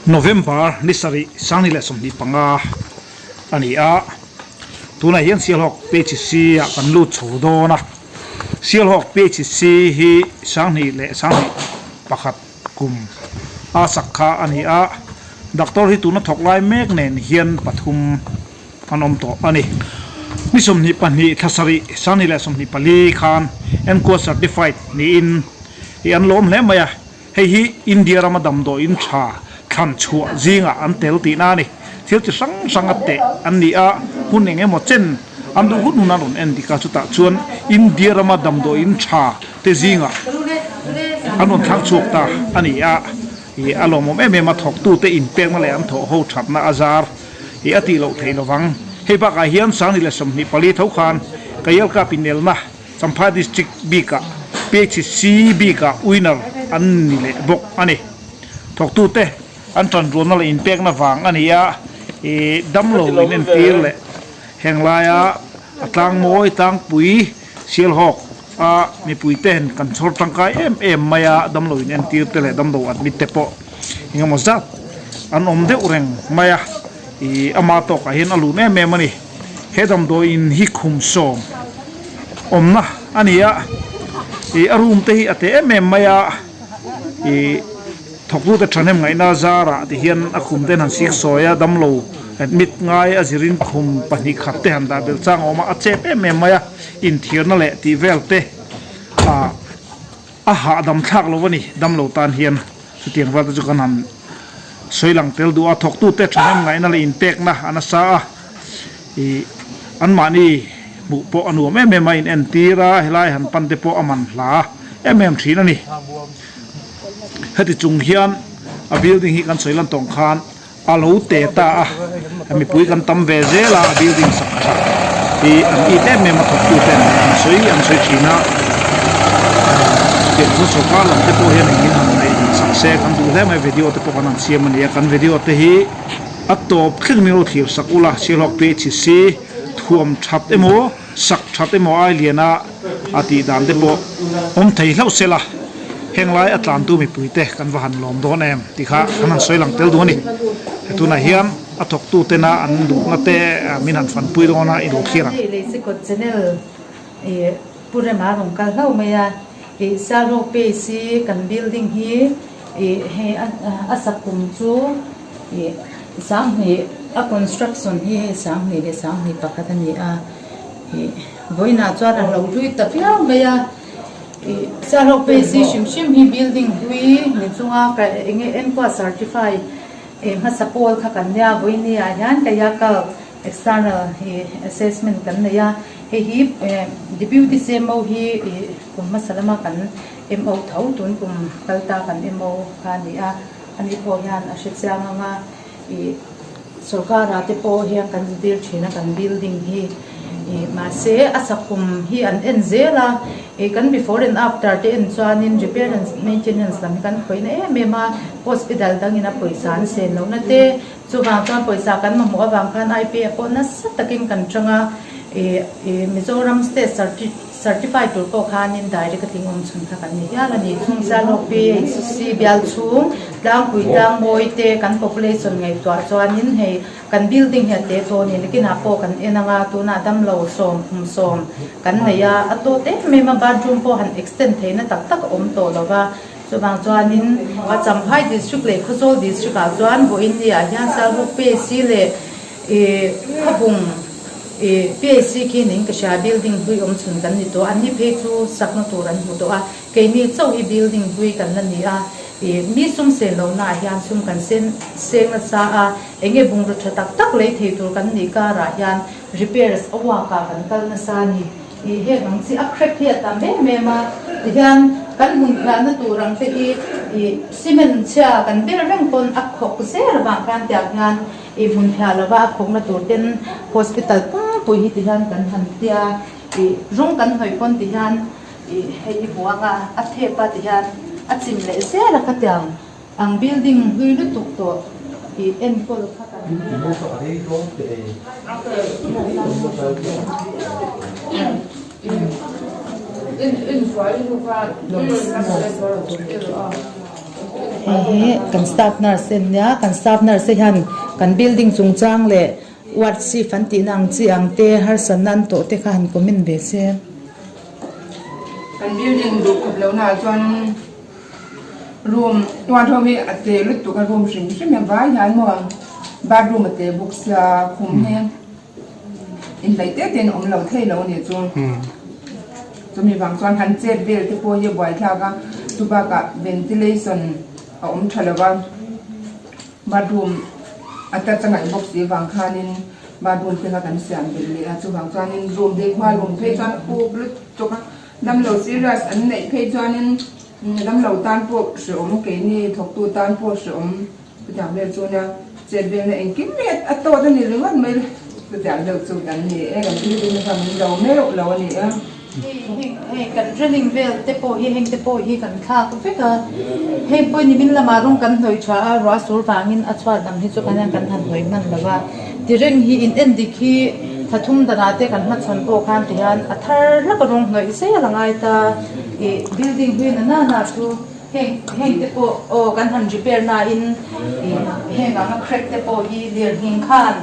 November ni sarih Sanghnih leh 25 a ni a, tunah hian Sialhawk PHC ah kan lut chho dawn a, Sialhawk PHC hi Sanghnih leh 21 kum a sak kha a ni a, doctor hi tuna thawk lai mek nen hian pathum an awm tawh a ni. Ni 22 thla sarih Sanghnih leh 24 khan Enqua Certified niin i an lawm hle mai a. Hei hi India rama damdawiin tha thlan chhuah zingah an tel tihna a ni. Thil chi hrang hrang a teh an ni a, hun eng emaw chen an duh hun hun an rawn en dik a, chutah chuan India rama damdawiin tha te zingah an rawn thlang chhuak ta a ni a, ih a lawmawm em em a, thawktute inpekna leh an thawh ho thatna a zar ih a tih loh theih lovang. Hei bakah hian 2024 tho khan Kayalkap inelna Champhai District bikah PHC bikah winner an ni leh bawk a ni. Thawktute an tanrualna leh inpekna vang a ni a, ih damlo in entir leh heng laia a tlangmawi tlangpui Sialhawk a mipuite hen kan chhawr tangkai em em mai a, damlo in entir te leh damlo admit te pawh engemaw zat an awm deuh reng mai a, ih ama tawkah hian a lun em em a ni. He damdawiin hi khum sawm awmna a ni a, ih a room te hi a te em em mai a, ih thawktute thahnem ngaihna zarah ti hian a khum te an han sik sawi a, damlo admit ngai a zirin khum pahnih khat te han dah belh chang a awm a, a chep em em mai a, inthiarna leh tih vel te ah a hahdam thlak lo a ni damlo tan hian chutiang vel te chu kan han sawi lang tel duh a, thawktute thahnem ngaihna leh inpekna a nasa a. Ih anmahni hmuh pawh a nuam em em a, in entir a, helai han pan te pawh a man hla em em thin a ni. Heti chung hian a building hi kan sawi lan tawng khan a lo te ta a, mipui kan tam ve zel a, a building sak tha hi an it em em a thawktu ten an sawi an sawi thin a, chutiang chu sawrkar lam te pawh hian engin han ngaih sak se kan duh hle mai video te pawh kan han siam a ni a, kan video te hi. A tawp thleng min lo thlir sak ula, Sialhawk PHC thuam that emaw, sak that emaw ai liana a tih dan te pawh awm thei hlauh se la, heng lai a tlantu mipuite kan va han lawm dawn em tih kha kan han sawi lang tel duh a ni. He tunah hian a thawktu tena an duhna te min han fanpui dawn a, i lo thlir ang. Hei Leisikawt channel ih Pu Rema rawn kal hlauh mai a, ih Sialhawk PHC kan building hi ih hei a sak kum chu Ih 2000 a construction hi hei 2000 leh 2001 a ni a, ih vawiinah chuan a hlo hlui ta viau mai a, ih Sialhawk phei hrim hrim hi building hlui ni chunga ka eng nge enkawl certify ih hmasa pawl kha kan nia vawiini ah hian kayakal external ih assessment kan nei a, hei hi deputy CMO hi ih kum hmasa lama kan MO tho tun kum kal ta kan MO kha a ni a. Ani pawh hian a hre chiang ang a, ih sorkara te pawh hian kan zir thin a kan building hi ih mahse a sakhum hi an en zel a, ih kan before and after te en chuanin repair and maintenance lam hi kan khawih na em em a, hospital dangin a pawisa an sen lohna te chuvang chuan pawisa kan mamawh avang khan IPA pawh nasa takin kan chang a, ih ih Mizoram state certi. Certify tur pawh khanin direct a tling awm chhun kha kan ni hial a ni. Chung Sialhawk PHC bial chhung tlangpui tlangmawi te kan population ngaihtuah chuanin hei kan building hi a te tawh a ni. Nakinah pawh kan en ang a, tunah damlo sawm kum sawm kan nei a, a tawt em em a, bathroom pawh han extend theihna tak tak a awm tawh lo va. Chuvang chuanin a Champhai district leh Khawzawl district ah chuan vawiin ni ah hian Sialhawk PHC leh ih Khawbung I PAC khi ning ka hria building hlui awm chhun kan ni tawh a, ni phei chu sakna tur an hmu tawh a, keini chauh hi building hlui kan la ni a, i mi sum sen lohna ah hian sum kan sen seng nasa a, enge bungraw tha tak tak lei thei tur kan nih karah hian repairs a work ah kan kal nasa a ni. I heng ang chi a crack hi a tam em em a, tihian kan hmun phiahna tur ang te hi i cement chhia kan ber reng pawn a khawk zel avang khan tiang hian I hmun phiah lova a khawkna tur ten hospital pumpui hi ti hian kan han tia, i rawng kan hnawih pawn ti hian i hei i hmu anga a thep a ti hian a chim leh zel a khatiang ang building hlui lutuk tawh i enkawl kha kan Hei hi kan staff nurse en nia, kan staff nurse te hian kan building chungchang leh ward shift an tihna ang chi ang te harsatna an tawh te kha han comment ve se. Kan building duh khawp lohna ah chuan room ward ho hi a te lutuk a room hrim hrim hi a vai hian maw bathroom a te bawk sia khum hi. Inhleih te te in awm lo thei lo a nih chu. Chumi vang chuan han chet vel te pawh hi a buaithlak a, chu bakah ventilation a awm tha lo va, bathroom a ta changaih bawk si vang khanin bathroom te kha kan siam belh leh a, chuvang chuanin room te khua lum phei chuan a kuk lutuk a, damlo serious an neih phei chuanin damlo tan pawh hrehawm keini thawktu tan pawh hrehawm. Chutiang vel chu nia chet velna engkim mai a tawt a ni ringawt mai le. Chutiang deuh chu kan ni e, kan building kha min do meuh lo a ni e. Hei hei kan training vel te pawh hi heng te pawh hi kan thlak vek a, hei pawh nimin lamah rawng kan hnawih tha a, ruah sur vangin a chhuat lam hi chu kan hian kan han hnawih hman lo va, tireng hi in en dik hi thathum danah te kan hmachhawn pawh khan ti hian a thar hlak a rawng hnawih zel a ngai ta, ih building hlui na nana chu. Heng heng te pawh aw kan han repair nain ih heng anga crack te pawh hi lirnghing khan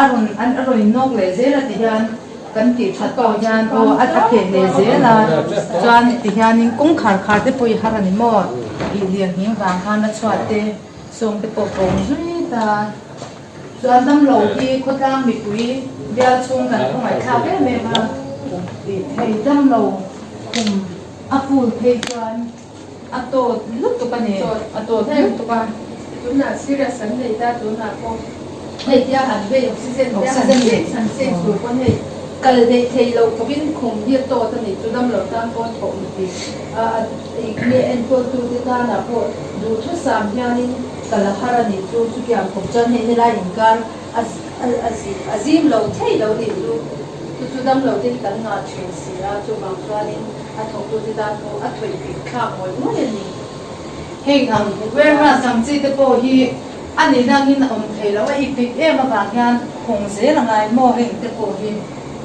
a rawn an a rawn innawk leh zel a ti hian kan tih that pawh hian aw a a pheh leh zel a chuan ti hianin kawngkhar khar te pawh i har a ni maw ih lirnghing vang khan a chhuat te sawng te pawh pawng zui ta chuan damlo hi khawtlang mipui bial chhung kan khawngaihthlak em em a ih hei damlo khum a full phei chuan. A tawt lutuk a ni. A tawt lutuk a. Tunah serious an nei ta tunah pawh hei tia han vei oxygen te han change han change tur pawn hei kal neih thei loh khawpin khum hi a tawt a ni chu damlo tan pawh thawh miti a nge enkawl tu te tanah pawh duhthusam hianin kal a har a nih chu chutiang khawp chuan hei helai inkar a zim lo thei lo nih chu chu chu damlo te hi kan ngah thin si a chuvang chuanin A thawktute tan pawh a thawih pik thlak ngawih ngawih a ni. Heng ang warehouse ang chi te pawh hi a ni dangin a awm thei lo a, i pik em avang hian khawng zel a ngai maw heng te pawh hi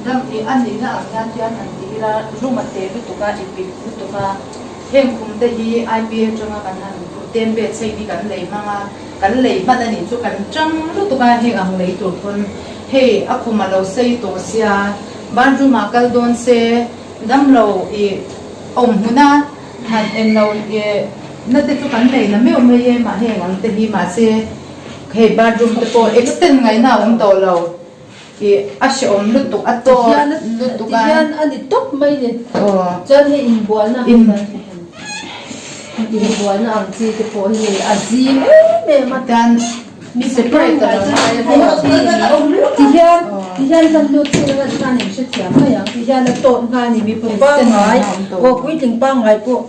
dam i a nihna ang hian hian han ti ila room a te lutuk a, i pik lutuk a, heng khum te hi IPA atanga kan han ten vel chei hi kan lei hmang a, kan lei hman a nih chu kan tang lutuk a heng ang lei tur pawn hei a khum a lo sei tawh sia bathroom ah kal dawn se. Damlo i awm hmuna han en lo i na te chu kan nei na meuh mai e mah heng ang te hi mahse hei bathroom te pawh extend ngaihna a awm tawh lo i a hrehawm lutuk a tawt lutuk a. Tihian a ni tawp mai ni. Chuan hei inbualna inbualna ang chi te pawh hi a zim em em a. Tian Mi separate a lo ni. Tihian tihian kan lut thil anga chuan in hrethiam mai ang. Tihian a tawt nghal a ni. Mipa pangngai aw puitling pangngai pawh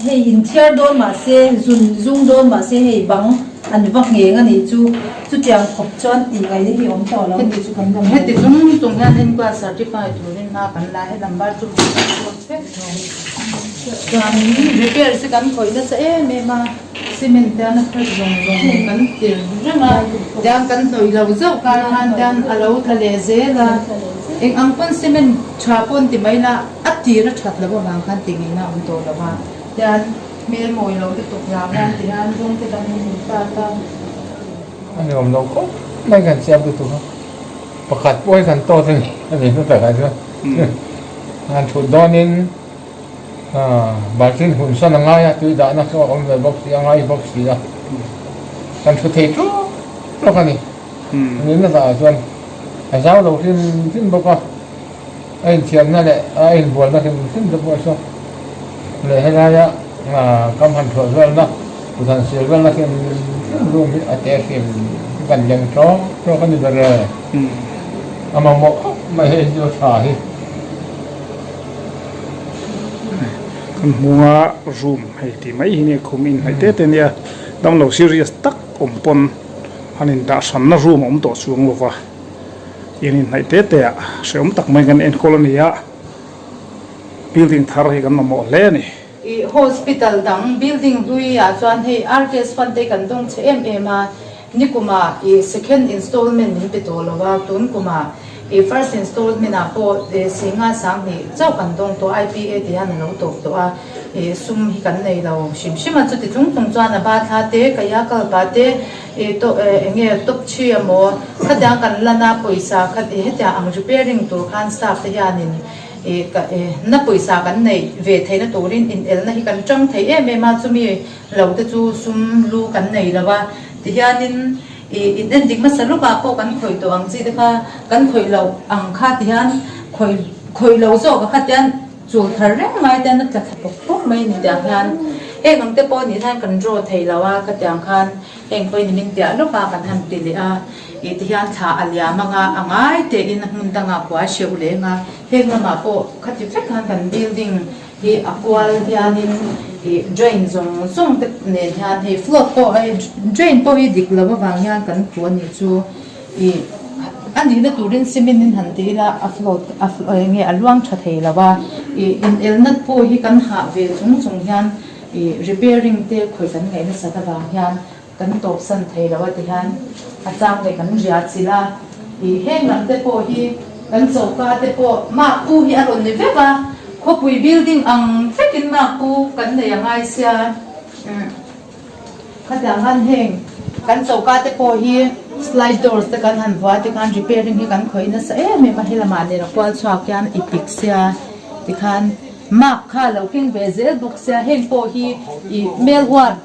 hei inthiar dawn mahse zun zung dawn mahse hei bang an va ngheng a nih chu. Chutiang khawp chuan tih ngaihna hi awm tawh lo a ni chu kan la hmu. Heti chung chung hian enkual certify turin hma kan la he number chu vek tawh. Chuanin repair chu kan khawih nasa em em a. Cement te an a khat zawng zawng kan tir reng a, tiang kan hnawih lo zauh kar khan tiang a lo tla leh zel a, eng ang pawn cement tha pawn ti mai la a tir a that loh avang khan ti ngei na a awm tawh lo a, tiang hmel mawi lo lutuk vang khan ti hian rawng te dang in min tat a. A ni awm lo khawp mai kan chiap lutuk a, pakhat pawh hi kan tawt a ni a ni hnu takah chuan han thut dawnin. Baltin hun sawn a ngai a, tui dahna chu a awm ve bawk si a, ngai bawk si a, kan thu thei tlawk tlawk a ni. Nunna zahah chuan a zau lo hrim hrim bawk a, a inthiamna leh a inbualna hrim hrim te pawh chu leh helaia kam han thuah velna, kut han sil velna hrim hrim room hi a te hrim kan leng tlawk tlawk a ni ber e. A mamawh khawp mai hei chu a tha hi. Kan hmunga room hei tih mai hi nia khum inhnaih te te nia damlo serious tak awm pawn han indah hranna room a awm tawh chuang lo va in inhnaih te te ah hrehawm tak mai kan enkawl a ni a building thar hi kan mamawh hle a ni. Ih hospital dang building hlui ah chuan hei RKS fund te kan dawng chhe em em a nikum ah ih second installment min pe tawh lo a tun kum ah. Ih first installment ah pawh Singa 2000 chauh kan dawng tawh a, IPA tih hian a lo tawp tawh a, ih sum hi kan nei lo hrim hrim a, chuti chung chung chuan a ba thla te, kaia kal pah te, ih to eng nge top chhi emaw khatiang kan lan a pawisa kha ih hetiang ang repairing tur khan staff te hianin ih ka ih na pawisa kan neih ve theihna turin inelna hi kan tang thei em em a, chumi lo te chu sum lu kan nei lo a, tihianin. Ih in en dik hmasa lawkah pawh kan khawih tawh ang chi te kha kan khawih loh ang kha ti hian khawih khawih lo zawk a kha tian chul thar reng mai te an a tla thla pawp pawp mai a ni tiang hian heng ang te pawh nih hian kan draw thei lo a khatiang khan heng pawh hi nimin piah lawkah kan han ti leh a ih ti hian thla a liam anga a ngai tein a hmun dangah kuai hreuh leng a heng lamah pawh khati vek khan kan building Hi a kual hianin ih drain zawng zawng te nen hian hei float pawh hei drain pawh hi dik lo avang hian kan khuh a nih chu ih a nihna turin cement in han ti ila a float a eng nge a luang tha thei lo a ih inelna pawh hi kan hah ve chung chung hian ih repairing te khawih kan ngaih nasat avang hian Kan tawpsan thei lo a ti hian a chang leh kan riah chilh a, ih heng lam te pawh hi kan choka te pawh mark pu hi a rawn ni vek a, khawpui building ang vekin mark pu kan nei a ngai sia, umm khatiang khan heng kan choka te pawh hi slide doors te kan han vuah te khan repairing hi kan khawih nasa em em a, helamah nen a kual chhuak hian i pik sia tikhan mark kha a lo keng ve zel bawk sia, heng pawh hi ih male ward.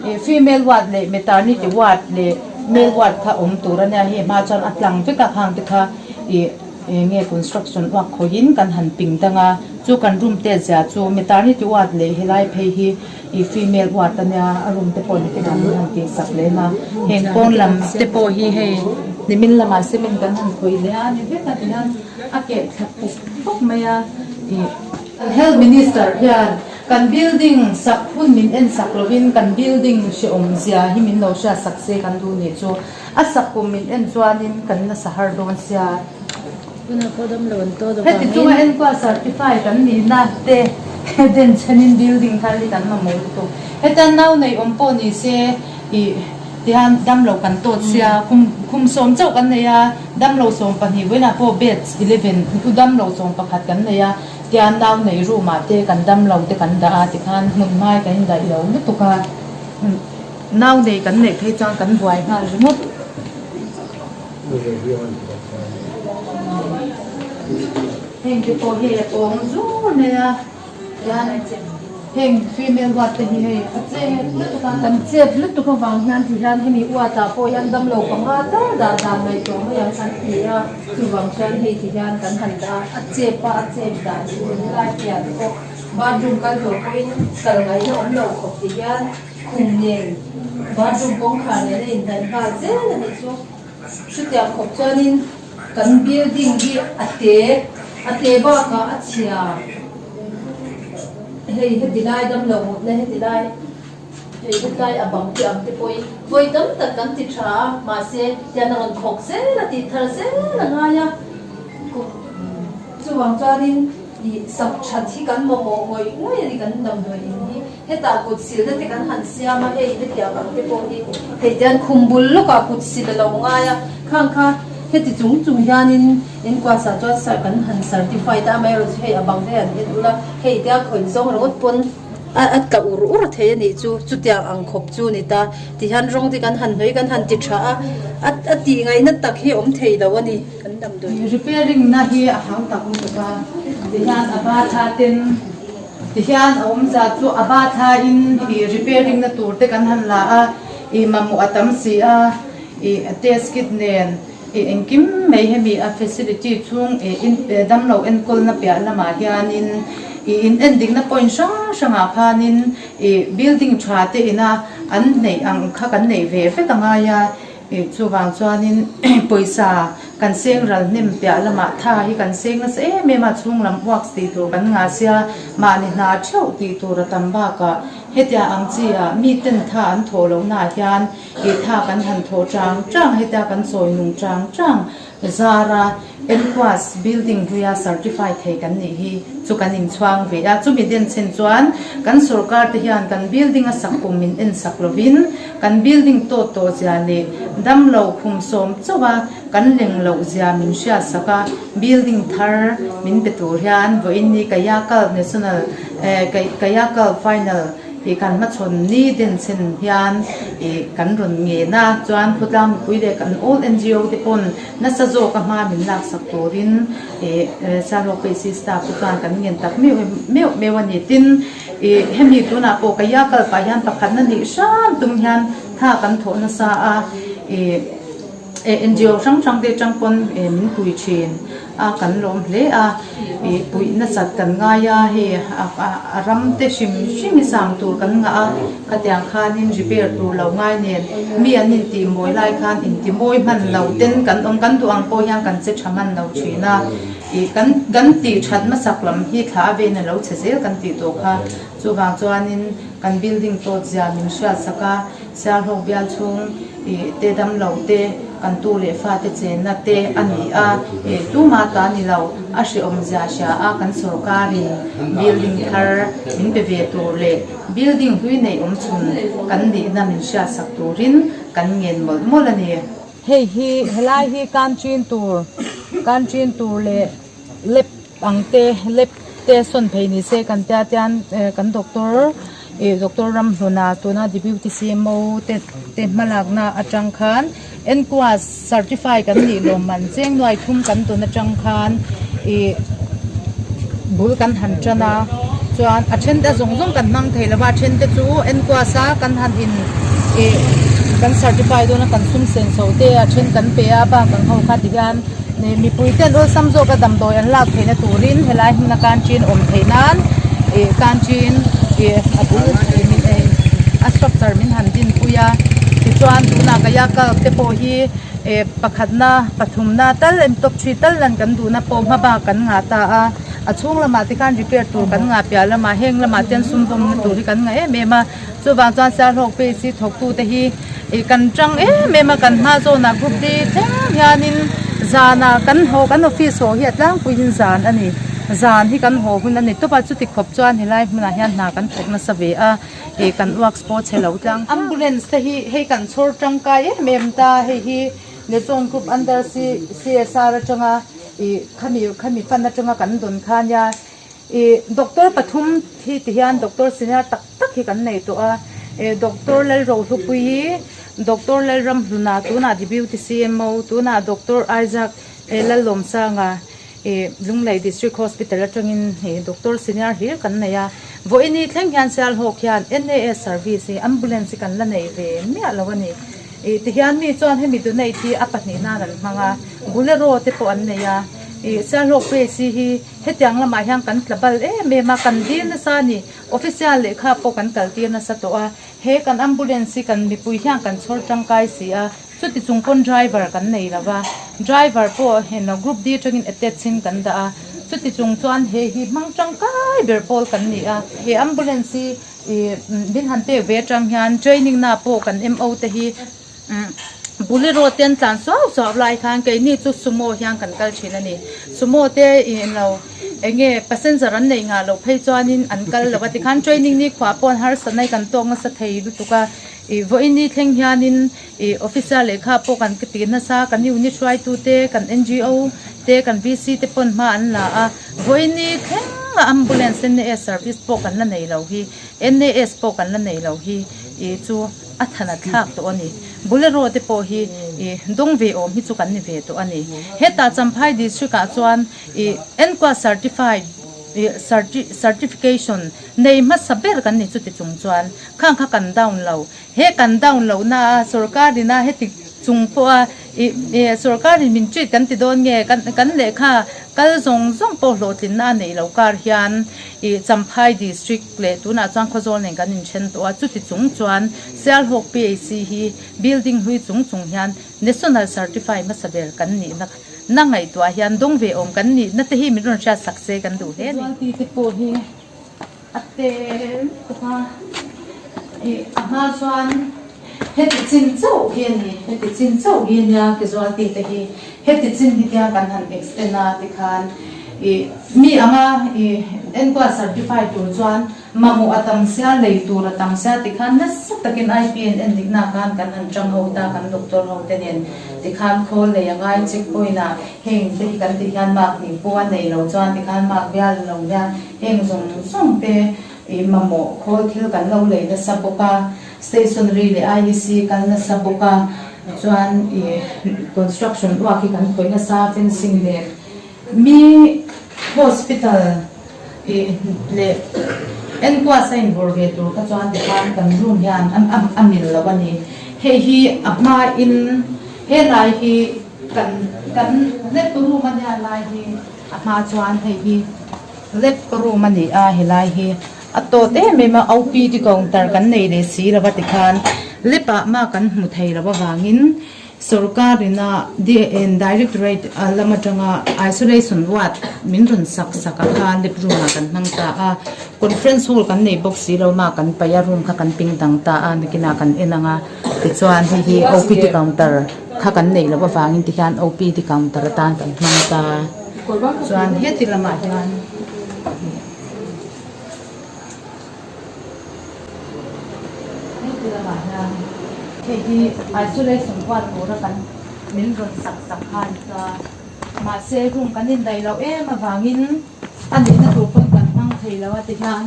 Ih female ward leh maternity ward leh male ward kha awm tur a nia hei hma chuan a tlang vek a khang te kha ih eng nge construction uak khawihin kan han ping dang a chu kan room te zia chu maternity ward leh helai phei hi ih female ward a nia a room te pawh nitin an han tih sak lem a heng pawn lam te pawh hi hei nimin lamah cement kan han khawih leh a ni vek a tihian a keh thla puk puk mai a ih. Health Minister hian kan building sak hun min en sak lovin kan building hrehawm zia hi min lo hriat sak se kan duh nih chu a sak kum min en chuanin kan nasa har dawn sia. Heti chunga enkual certify kan nihna te den chenin building thar hi kan mamawh lutuk. Hetiang nau nei awm pawh ni se ih tihian damlo kan tawt sia khum khum sawm chauh kan nei a damlo 12 vawiinah pawh beds 11 damlo 11 kan nei a. Tian nau nei room ah te kan dam lo te kan dah a tikhan hmun hmai kan indaih lo lutuk a, nau nei kan neih phei chuan kan buai nghal ringawt. Heng te pawh hei a pawng zur mai a, tian heng female ward te hi hei a chep lutuk a. Kan chep lutuk avang hian ti hian hemi ward ah pawh hian damlo panga tal dah dan ngaihtuah mai ang kan ti a. Chuvang chuan hei ti hian kan han dah a, a chep a, a chep dan chu helai piah te pawh bathroom kal tur pawhin kal ngaihna awm lo khawp ti hian khum nen bathroom kawngkhar nen a inhnaih nghal zel a nih chu. Chutiang khawp chuanin kan building hi a te, a te bakah a chhia hei heti lai damlo mutna heti lai. Hei hetlai a bang te ang te pawhin vawi tam tak kan ti tha a, mahse tian a rawn khawk zel a tih thar zel a ngai a. Chuvang chuanin ih sak that hi kan mamawh ngawih ngawih a ni kan damdawi in hi. Hetah kut silna te kan han siam a, hei hetiang ang te pawh hi hei tian khum bul lawkah kut sil a lo ngai a, khang kha heti chung chung hianin inkuasa chuan kan han certified a, amaherawhchu hei a bang te han en ula hei tia khawih zawng ringawt pawn A a tla ur ur thei a nih chu, chutiang ang khawp chu ni ta. Tihian rawng te kan han hnawih kan han ti tha a, a a tih ngaihna tak hi a awm thei lo a ni kan damdawi. Repairing na hi a hau tak lutuk a, tihian a ba thla ten tihian a awm zat chu a ba thla in ih repairing na tur te kan han la a, ih mamawh a tam si a, ih test kit nen. Ih engkim mai hemi a facility chhung ih in damlo enkawlna piah lamah hianin ih in endikna point hrang hrangah khanin ih building tha te ina an neih ang kha kan neih ve vek a ngai a ih chuvang chuanin pawisa kan seng ral hnem piah lamah tha hi kan seng nasa em em a chhung lam works tih tur kan ngah sia mahni hna theuh tih tur a tam bakah. Hetia ang chi ah mi ten tha an thawh loh na ah hian ih tha kan han thawh chang chang hetia kan sawi nung chang chang zar a NQAS building hluia certify thei kan nih hi chu kan inchhuang ve a. Chumi denchhen chuan kan sorkar te hian kan building a sak kum min en sak lovin kan building tawt tawh zia leh damlo khum sawm chauh a kan leng loh zia min hriat sak a, building thar min pe tur hian vawiin ni Kayakal National eh Kayakal final ih kan hmachhawn ni denchhen hian ih kan rawn ngen a, chuan khawtlang mipui leh kan all NGO te pawn nasa zawk a hma min lak sak turin ih Sialhawk PHC staff te chuan kan ngen tak meuh meuh meuh a ni. Tin, ih hemi tunah pawh Kayakal pah hian pakhatna nih hram tum hian tha kan thawh nasa a ih. NGO hrang hrang te atang pawn min pui thin a kan lawm hle a ih puih nasat kan ngai a hei a ram te hrim hrim hi sang tur kan ngah a khatiang khanin repair tur lo ngai nen mi an intih mawi lai khan inti mawi hman lo ten kan awm kan duh ang pawh hian kan che tha hman lo thin a ih kan kan tih that hmasak lam hi thla a ven a lo chhe zel kan tih tawh kha chuvang chuanin kan building tawt zia min hriatsak a. Sialhawk bial chhung ih te damlo te kan tu leh fate chenna te a ni a, ih tuma ta ni lo, a hrehawm zia hria a kan sorkarin building thar min pe ve tur leh building hlui neih awm chhun kan nihna min hriatsak turin kan ngen mawlh mawlh a ni. Hei hi helai hi kan chin tur kan chin tur leh lep ang te lep te sawn phei ni se kan tia tian kan doctor ih doctor Ramhluna tuna deputy C_M_O te te hmalakna atang khan NQAS certify kan nih lawm man cheng nuai thum kan tawn atang khan ih bul kan han tan a chuan a then te zawng zawng kan hmang thei lo va a then te chu NQAS a kan han in ih kan certify dawn a kan sum sen chho te a then kan pe a bak ang ho kha ti hian. Mipui ten awlsam zawka damdawi an lak theihna turin helai hmuna canteen awm theih nan ih canteen ih a bul a structure min han din pui a tichuan tunah kayak te pawh hi eh pakhatna pathumna tal em top three tal lan kan duhna pawh hma bak kan ngah ta a a chhung lamah te khan repair tur kan ngah piah lamah heng lamah te sum vawmna tur hi kan ngah em em a. Chuvang chuan Sialhawk PHC thawktute hi ih kan tang em em a, kan hma zawnah group D thleng hianin zanah kan haw kan office haw hi a tlangpuiin zan a ni. Zan hi kan haw hun a ni tawp a, chuti khawp chuan helai hmunah hian hna kan thawk nasa ve a, ih kan works pawh chhe lo tlang. Ambulance te hi hei kan chhawr tangkai em em ta, hei hi Nezawn group under CSR atanga ih khami khami fund atanga kan dawn kha nia. Ih doctor pathum hi ti hian doctor senior tak tak hi kan nei tawh a, ih doctor Lalrohlupui hi doctor Lalramhluna tunah deputy CMO tunah doctor Isaac Lallawmsanga ih Lunglei district hospital atangin ih doctor senior hlir kan nei a, vawiini thleng hian Sialhawk hian NAS service hi ambulance hi kan la nei ve miah lo a ni, ih ti hian mi chuan hemi donate hi a pahnih nan an hmang a, bolero te pawh an nei a, ih Sialhawk PHC hi. Hetiang lamah hian kan tla bal em em a, kan dil nasa a ni. Official lehkha pawh kan kal tir nasa tawh a, he kan ambulance hi kan mipui hian kan chhawr tangkai si a, chuti chung pawn driver kan nei lo va, driver pawh heno group D atangin attach in kan dah a, chuti chung chuan he hi hmang tangkai ber pawl kan ni a. He ambulance hi ih min han pek ve atang hian training na pawh kan MO te hi Bolero te an tlan suau suau lai khan keini chu sumo hian kan kal thin a ni. Sumo te ih lo eng nge passenger an neih ngah loh phei chuanin an kal lo a tikhan training ni khuah pawh an harsat na hi kan tawk nasa thei lutuk a. Ih vawiin ni thleng hianin ih officer lehkha pawh kan ti nasa kan unit hruaitu te kan NGO te kan VC te pawn hma an la a. Vawiin ni thleng a ambulance NAS service pawh kan la nei lo hi NAS pawh kan la nei lo hi ih chu. A than a thlak tawh a ni. Bolero te pawh hi ih dawng ve awm hi chu kan ni ve tawh a ni. Hetah Champhai District ah chuan ih NQAS certified ih certification nei hmasa ber kan ni chuti chung chuan khang kha kan down lo. He kan down loh na a sorkar in a heti chung pawh a ih ih sorkar in min treat kan ti dawn nge kan kan lehkha kal zawng zawng pawh hlawhtlinna a neih loh kar hian ih Champhai District leh tunah chuan Khawzawl nen kan inthen tawh a, chuti chung chuan Sialhawk PAC hi building hlui chung chung hian National Certify hmasa ber kan nihna na ngaihtuah hian dawng ve awm kan nihna te hi min rawn hriat sak se kan duh hle a ni. Zualti te pawh hi a tel tawk a. Ih a hma chuan heti chin chauh hi a ni, heti chin chauh hi a nia casualty te hi heti chin hi tia kan han extend a tikhan ih mi anga ih enkual certify tur chuan Mamawh a tam sia, lei tur a tam sia tikhan nasa takin IPN endikna khan kan han chang ho ta kan doctor ho te nen tikhan khawl lei a ngai check point ah heng te hi kan tih hian mark hnih pawh a nei lo chuan tikhan mark bial lo hian heng zawng zawng te ih mamawh khawl thil kan lo lei nasa bawk a, stationery leh IEC kal nasa bawk a chuan ih construction uak hi kan khawih nasa fencing nen mi hospital Ih leh enkuasa invawrh ve tur kha chuan tikhan kan room hian a mil lo a ni. Hei hi a hmain helai hi kan kan lep room a nia lai hi a hma chuan hei hi lep room a ni a helai hi a tawt em em a OPD counter kan nei leh si lo va tikhan lep ah mah kan hmu thei lo avangin Sorkar ina Directorate lam atanga Isolation Ward min rawn sak sak a kha lab room ah kan hmang ta a, Conference Hall kan nei bawk si lo mah kan paih a room kha kan ping dang ta a nakinah kan en ang a tichuan hei hi OPD counter kha kan neih loh avangin tikhian OPD counter atan kan hmang ta chuan heti lamah hian. Heti lamah hian hei hi isolation huat tura kan min rawn sak sak kha a ni ta. Mahse room kan indaih loh em avangin a nihna tur pawn kan hmang thei lo a ti hian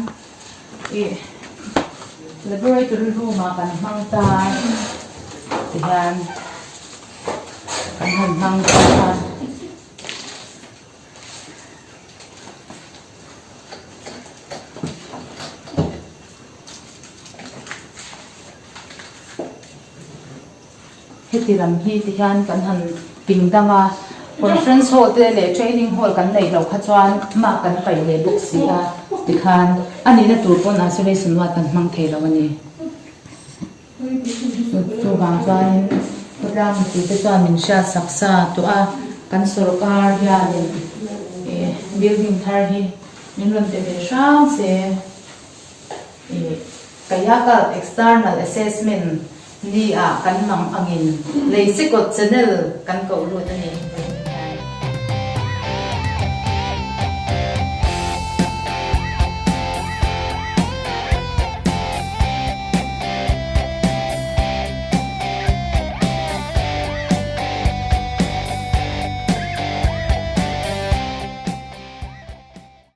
ih laboratory room ah kan hmang ta ti hian kan han hmang ta a. Heti lam hi ti hian kan han ping dang a, conference hall te leh training hall kan neih loh kha chuan mah kan paih leh bawk si a tikhan a nihna tur pawn isolation ward kan hmang thei lo a ni. Chuvang chuanin khawtlang mipuite chuan min hriat sak sa tawh a, kan sorkar hianin ih building thar hi min rawn pe ve hrang se ih Kayakal external assessment ni ah kan mang angin Leisekawt channel kan koh lut a ni.